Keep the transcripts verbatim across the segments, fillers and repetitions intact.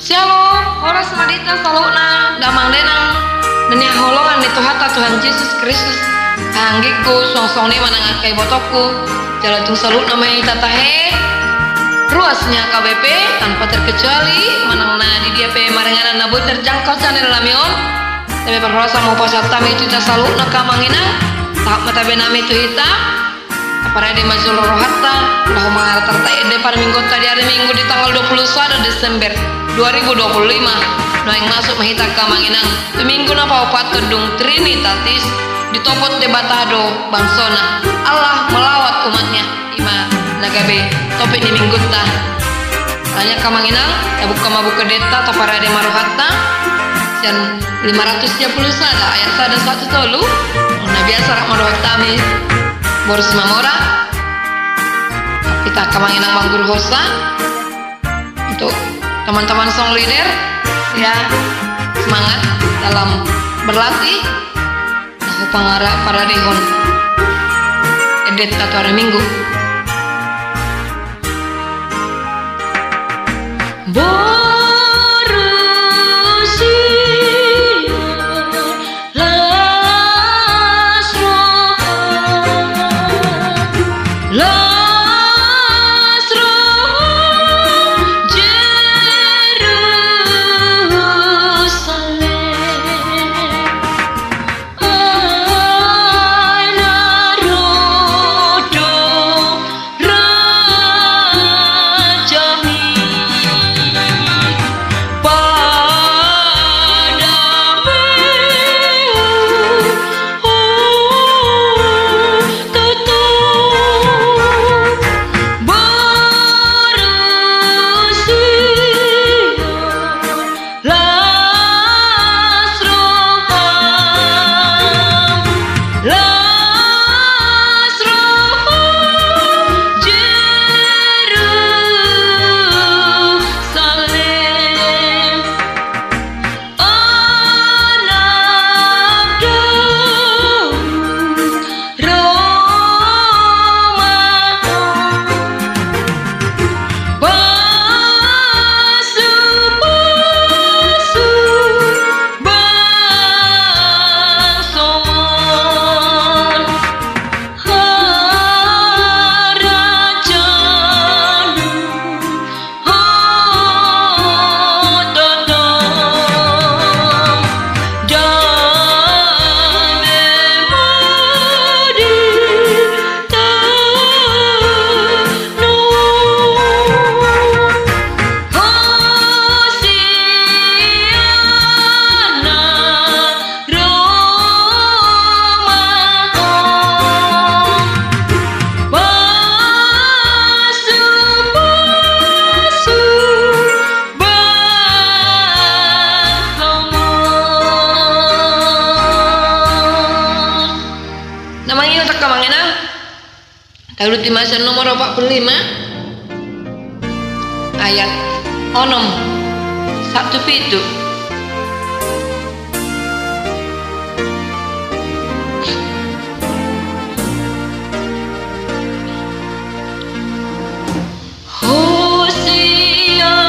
Syalom, horas ma di hita saluhutna damang dainang na hinaholongan ni Tuhanta Tuhan Jesus Kristus. Anggiku suang songon i ma nang angka ibotongku, jala tung saluhutna ma hita tahe ruas ni H K B P tanpa terkecuali, manang na di dia pe maringanan na boi terjangkau channel nami on. Tabe parhorasan ma hupasahat hami tu hita saluhutna angka amang inang, sahat ma tabe nami tu hita. Taparade ma jolo rohanta laho mangarap tartai ende parmingguonta di ari Minggu di tanggal dua puluh sada Desember dua ribu dua puluh lima. Nuaeng masuk ma hita angka amang inang tu Minggu na paopathon dung Trinitatis. Ditopot Debata do bangsona, Allah melawat umatnya. I ma na gabe topik ni Minggunta. Alani i angka amang inang, tabuka ma buku endenta, taparade ma rohanta sian lima ratus tiga puluh sada ayat sada sahat tu tolu. Na biasa rap ma dohot hami boru Simamora, hita angka amang inang mangguru hosa. Untuk teman-teman song leader, ya, semangat dalam berlatih. Nah, hupaparadehon endenta tu ari Minggu. Boru Sion, las roham, las roham Jerusalem. Ai na ro do Rajami, pardamaion, o, tutu, boru Sion. Las roham, las roham Jerusalem. Anak Daud, ro ma ho. Pasu-pasu bangsomon, harajaon. Ro ma ho, pasu-pasu bangsomon. Na mangihuthon angka amang inang. Taudut di Mazmur nomor opat puluh lima, ayat onom sahat tu pitu. Hosiana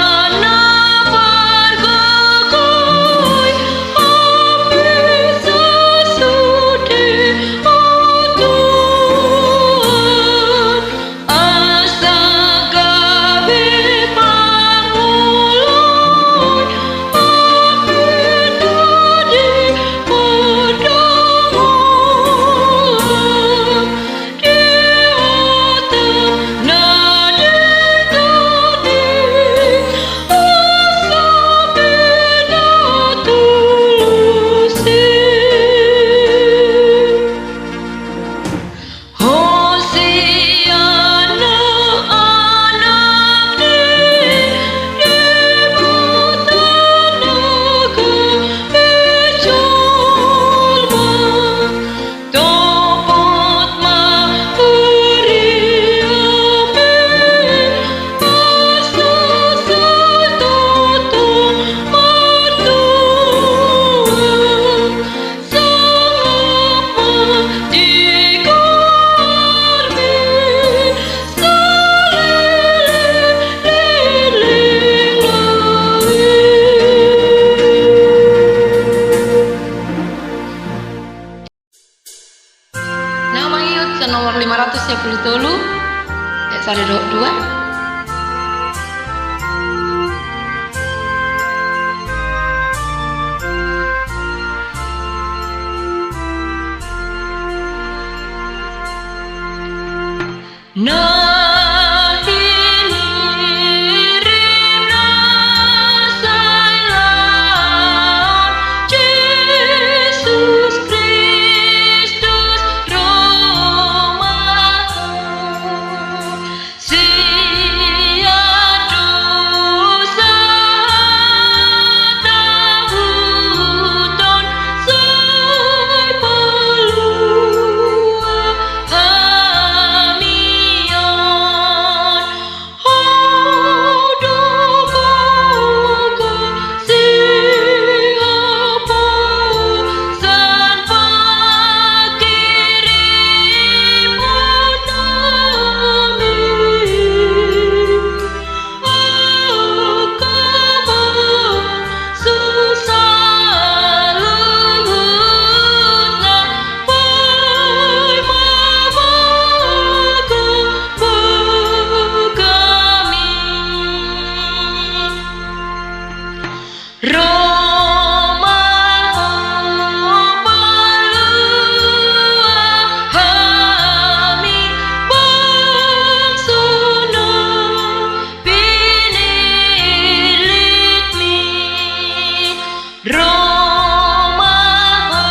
pargogoi, ambisa sude, o Tuhan, asa gabe pangoloi, o Sampulu tolu, ayat sada dohot dua. Na hingirimna sai laon Jesus Kristus ro ma ho. Sian dosa tahuton sai palua hami on. Ho do gogo sihaposan pangkirimonnami. Angka bangso saluhutna, paima bagak bagami. Ro ma ho palua hami bangso na pinillitmi. Ro ma ho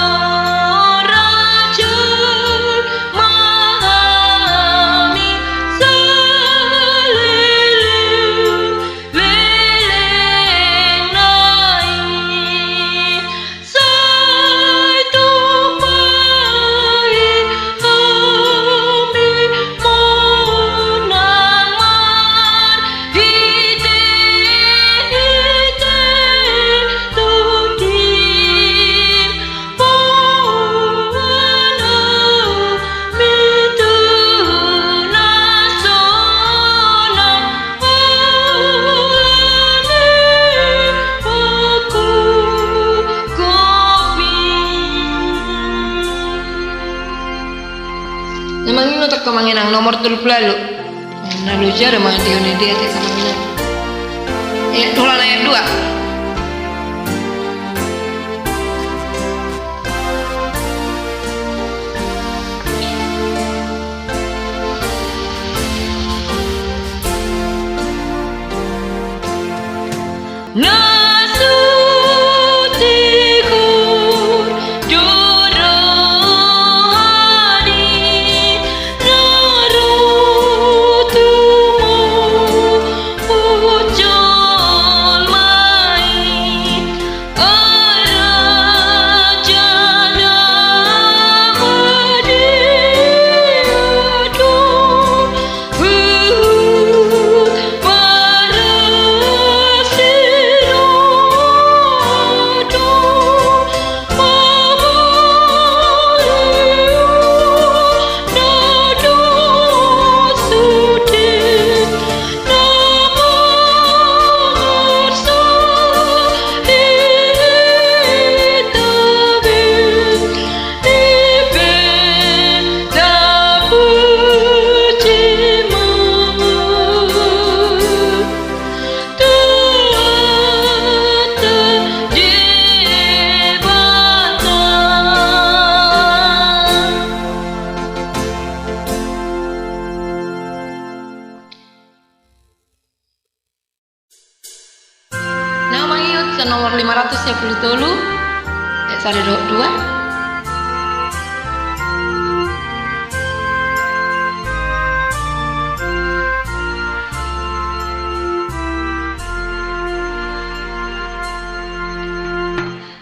rajai ma hami saleleng lelengna i. Sai tumpahi hami monang marhitehite Tondim. Boan hami tu na sonang ala ni pangkogopmi. Na mangingot angka amang inang, nomor tolu pulu ualu. Na loja do mangan di hon i dia, te, amang inang. Eh, ulang ayat dua. Na so tigor do roha ni na ro tumompu jolma i. Ai raja na madia do huhut parasi roha do mamolihon na dos sude. Na mangihuthon nomor lima ratus sia pulu tolu, ayat sada dohot dua.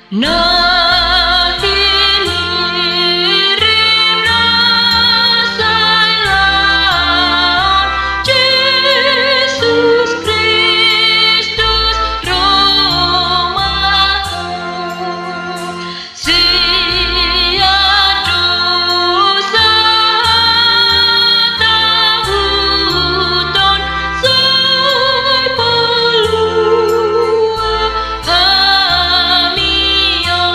Na hingirimna sai laon Jesus Kristus ro ma ho. Sian dosa tahuton sai palua hami on.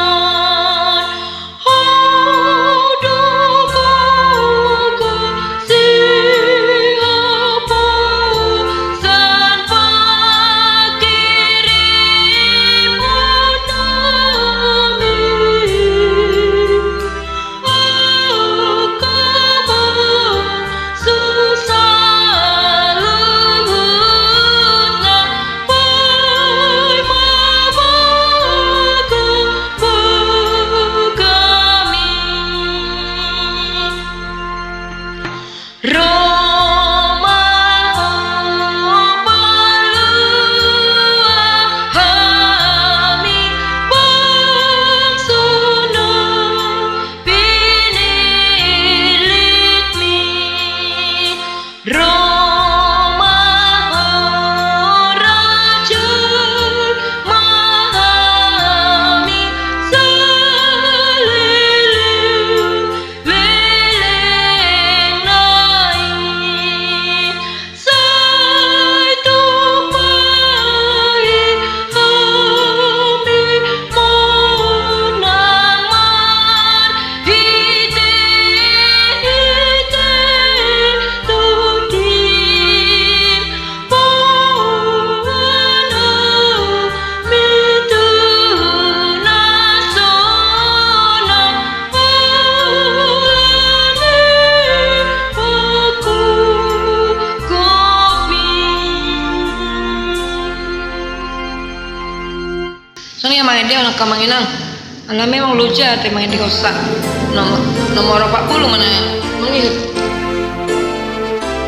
Songon i ma mangendehon angka amang inang. Ala memang loja ate mangendehonsa. Nomor, nomor opat puluh ma na mangihut.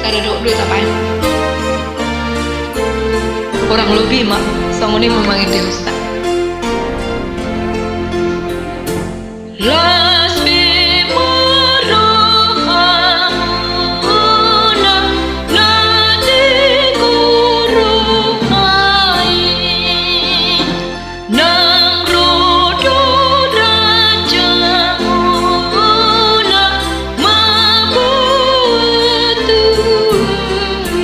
Sada, dua, dua, tapain. Kurang lobi ma songon i ma mangendehonsa. Las pe ma rohamuna na tingkos roha i, nang ro do raja muna mambuat tuhi.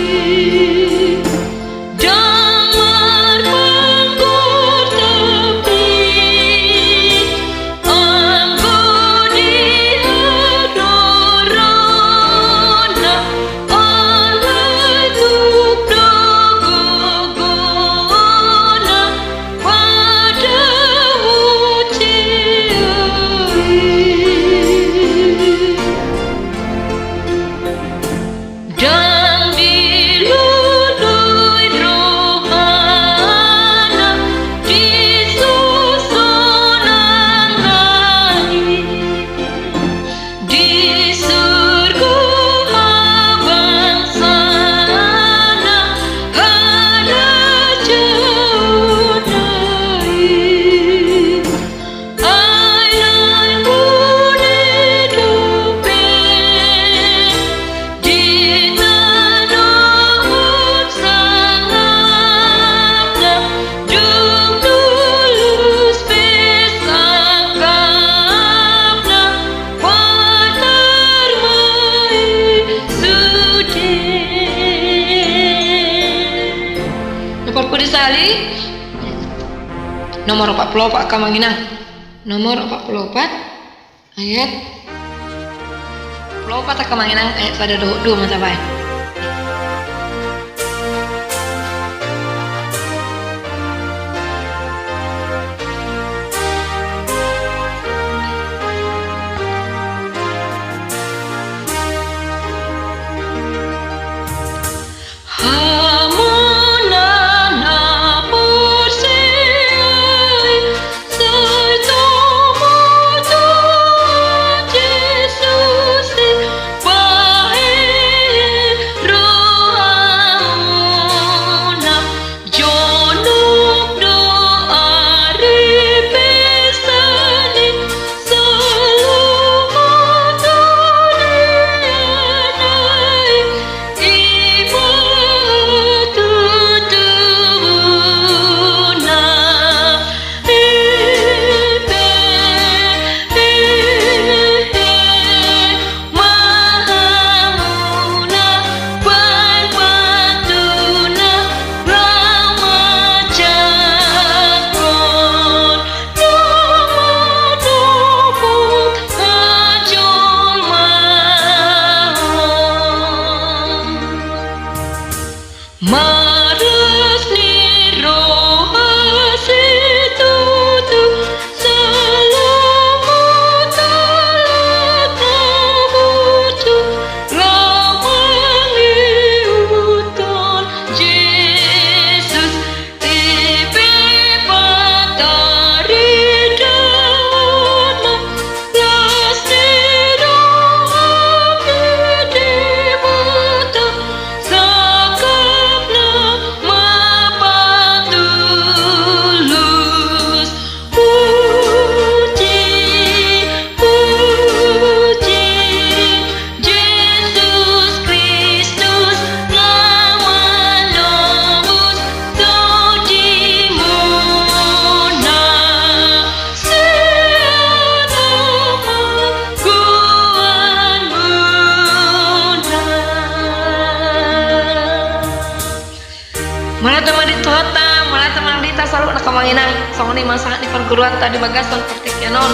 Ndang marpanggor tapi anggo di hadoronna, alai tuk do gogona padamu, Tuhan. Ndang dilului rohana di susunan na i, di surgo habangsana harajaonna i. Ai naeng muna dope di tano on sangapna, dung tulus pe sangkapna, patar ma i sude. Nomor pudi sali. Nomor opat pulu opat angka amang inang. Nomor opat pulu opat, ayat opat pulu opat angka amang inang, ayat sada dohot dua ma tabaen. Hamu na na porsea i, sai tumundalhon Jesus i, bahen rohamuna. Jonok do ari pesan i, salomo tu dia nai, i ma tutu na. Ipe, ipe ma hamuna parpatuna, lam ma jangkon, lam ma dapot hajolmaon. Malas ni roha situtu, salomo tu halak na bujur, lam mangihuthon Jesus, ipe patar idaonna. Las ni roha ni Debata, sangkapna ma patulus. Puji, puji, Jesus Kristus na manobus tondimuna. Sian amanmuna. Mauliate ma di Tuhanta, mauliate ma di hita saluhutna angka amang inang. Songon i ma sahat ni parguruanta di bagasan partingkian on.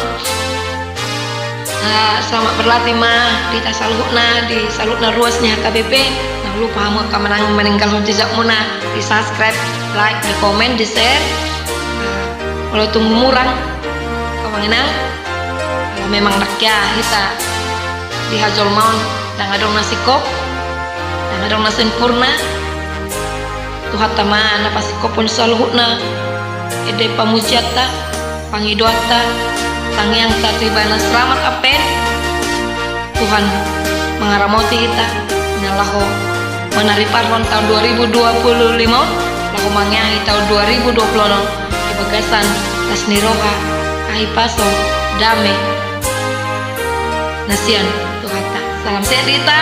Ah, selamat berlatih ma di hita saluhutna, di saluhutna ruas ni H K B P. Jangan lupa hamu angka amang inang maninggalhon jejakmuna, di subscribe, like, di komen, di share. Molo tung murang, angka amang inang, memang ndang hea hita di hajolmaon, ndang adong na singkop, ndang adong na sempurna. Tuhanta ma na pasingkophon saluhutna. ende pamujianta, pangidoanta, tangiangta tu ibana selamat ampen. Tuhan mangaramoti hita na laho manariparhon taon dua ribu dua puluh lima, laho mangeangi taon dua ribu dua puluh enam di bagasan las ni roha, hahipason, dame na sian Tuhanta. Salam sehat di hita,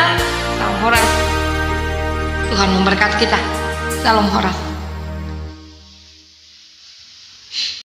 salam horas. Tuhan memberkati kita. Salam horas.